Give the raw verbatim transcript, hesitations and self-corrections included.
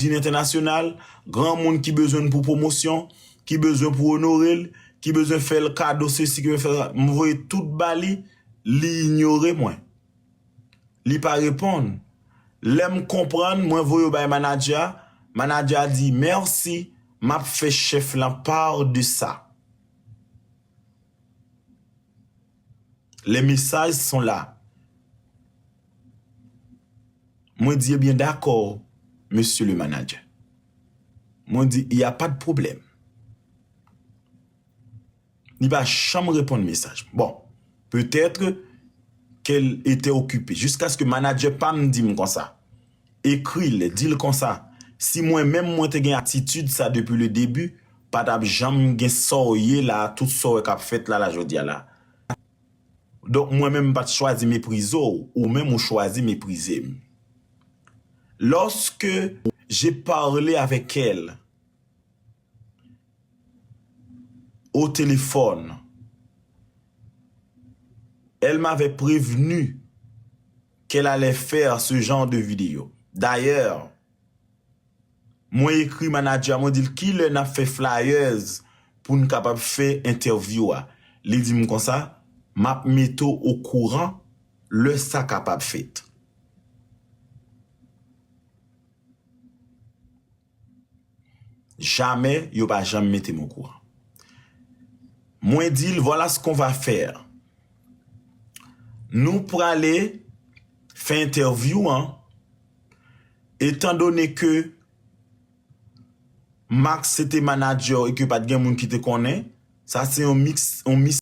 Jin Entènasyonal, granmoun ki bezwen l pou pwomosyon, ki bezwen pou onore l, ki bezwen fè l kado sesi, ki bezwen fè sa. M voye tout ba li, li inyore mwen. Li pa reponn. Lè m konprann, mwen voye yo bay manadjè a. Manadjè a di, mèsi, m ap fè chèf lan pa de sa. Les messages sont là. Mwen di, ebyen, dakò, mesye le manager. Mwen di, y a pas de problème. Li pa janm reponn mesaj. Bon, peut-être qu'elle était occupée. Jiskaske manadjè pa m di m konsa. Ekri l, di l konsa. Si mwen menm mwen te gen atitid sa depi le debi, pa t ap janm gen sa w ye la, tout sa w wè k ap fèt la, la jodi a la. Donk, mwen menm m pa t chwazi meprize w, ou menm ou chwazi meprize m. Lorsque j'ai parlé avec elle au téléphone, elle m'avait prévenu qu'elle allait faire ce genre de vidéo. D'ailleurs, mwen ekri manadjè a, mwen di l kilè n ap fè flyers pou n kapab fè entèvyou a. Li di m konsa, m ap mete w okouran lè sa kapab fèt. Jamè yo pa janm mete m okouran. Mwen di l, voilà ce qu'on va faire. Nou prale fè entèvyou an, etandone ke Max se te manadjè w e ke pa t gen moun ki te konnen, sa se yon miks, yon mis